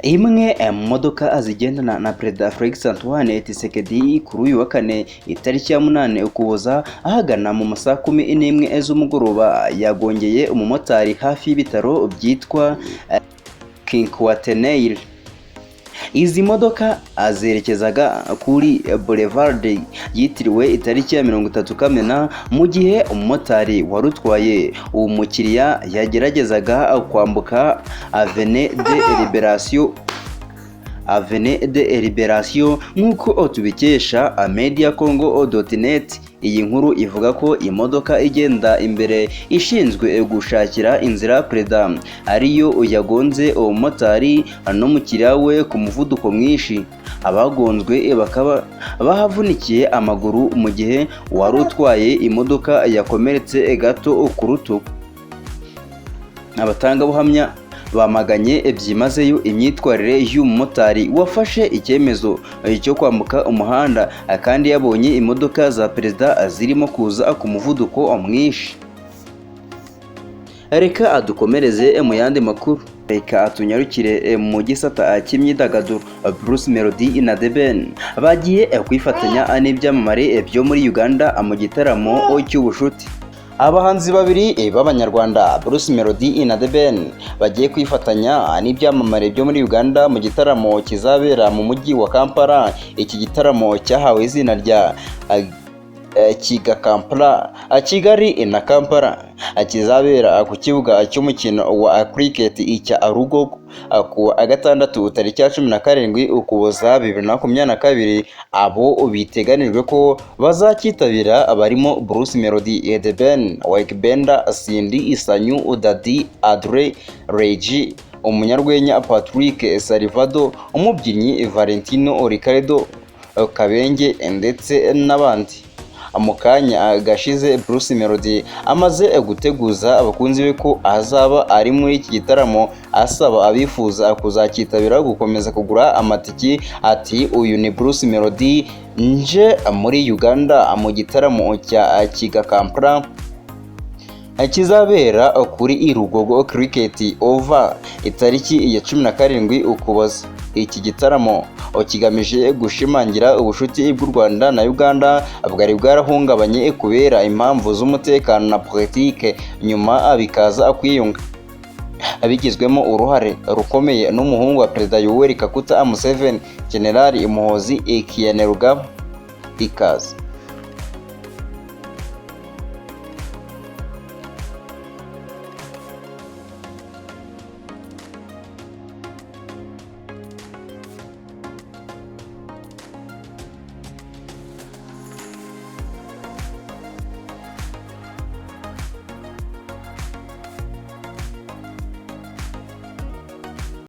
Imwe mu modoka zigendana na Perezida Felix Antoine Tshisekedi kuri uyu wa kane itariki ya 8 Ukuboza ahagana mu masaha 11 z'umugoroba yagongeye umumotari hafi y'ibitaro byitwa Cinquantenaire. Izi modoka zerekezaga kuri Boulevard yitiriwe itariki ya 30 Kamena, mu gihe umumotari wari utwaye uwo mukiriya yageragezaga kwambuka Avenue de Liberation, nk'uko tubikesha mediacongo.net. Iyi nkuru ivuga ko imodoka igenda imbere ishinzwe gushakira inzira perezida ariyo yagonze uwo mumotari n'umukiriya we ku muvuduko mwinshi, abagonzwe bakaba bahavunikiye amaguru, mu gihe uwari utwaye imodoka yakomeretse gato ku rutugu. Abatangabuhamya bamaganye byimazeyo imyitwarire y'umumotari wafashe icyemezo cyo kwambuka umuhanda kandi yabonye imodoka za perezida zirimo kuza ku muvuduko mwinshi. Reka dukomereze mu yandi makuru. Reka tunyarukire mu gisata cy'imyidagaduro. Bruce Melody na The Ben bagiye kwifatanya n'ibyamamare byo muri Uganda mu gitaramo cy'ubushuti. Abahanzi babiri b'Abanyarwanda, Bruce Melody na The Ben, bagiye kwifatanya n'ibyamamare byo muri Uganda mu gitaramo kizabera mu mujyi wa Kampala. Iki gitaramo cyahawe izina rya Kiga Kampala, Kigali na Kampala, kizabera ku kibuga cy'umukino wa cricket cya Lugogo ku wa gatandatu tariki ya 17 Ukuboza 2022. Abo biteganijwe ko bazacyitabira barimo Bruce Melody, The Ben, Ykee Benda, Cindy Sanyu, Daddy Adre, Regi, umunyarwenya Patrick Salvado, umubyinnyi Valentino Ricardo Kabenge ndetse n'abandi. Mu kanya gashize Bruce Melody amaze guteguza abakunzi be ko azaba ari muri iki gitaramo, asaba abifuza kuzacyitabira gukomeza kugura amatiki. Ati: "Uyu ni Bruce Melody, nje muri Uganda mu gitaramo cya Kiga Kampala kizabera kuri Lugogo Cricket Oval itariki ya 17 Ukuboza." Iki gitaramo kigamije gushimangira ubucuti bw'u Rwanda na Uganda bwari bwarahungabanye kubera impamvu z'umutekano na politike, nyuma bikaza kwiyunga bigizwemo uruhare rukomeye n'umuhungu wa Perezida Yoweri Kaguta Museveni, General Muhoozi Kainerugaba. Ikaze.